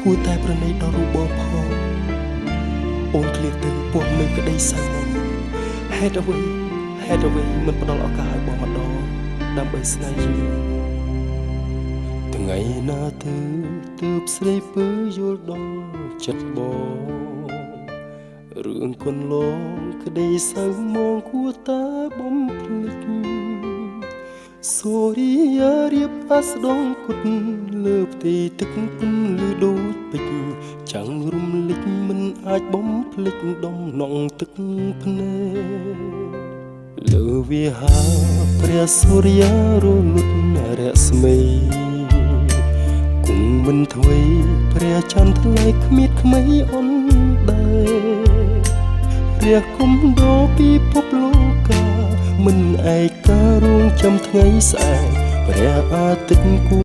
គួរតែប្រណីដល់រូបបងផងអូនឃ្លៀងទៅពំនៅក្តីសៅមងហេតុអ្វីហេតុអ្វីមិនផ្ដល់ឱកាសឲ្យបងម្ដងដើម្បីស្នេហ៍យូរថ្ងៃណាទៅទើបស្រីពើយល់ដល់ចិត្តបងរឿងកន្លងក្តីសៅមងគួរតែបំភ្លេចសូរិយារៀបអាស្ដងគុតលើផ្ទៃទឹកពន្លឺដូចពេជ្រចាំងរំលិចមិនអាចបំភ្លេចដំណងទឹកភ្នែកលើវិហារព្រះសូរិយារលត់រស្មីគង់មិនថ្វីព្រះចន្ទថ្លៃគ្មៀតក្មៃអនដែរព្រះគុំដោពិភពលោកាមិនឯការងចាំថ្ងៃស្អែកព្រះអាទិត្យគូ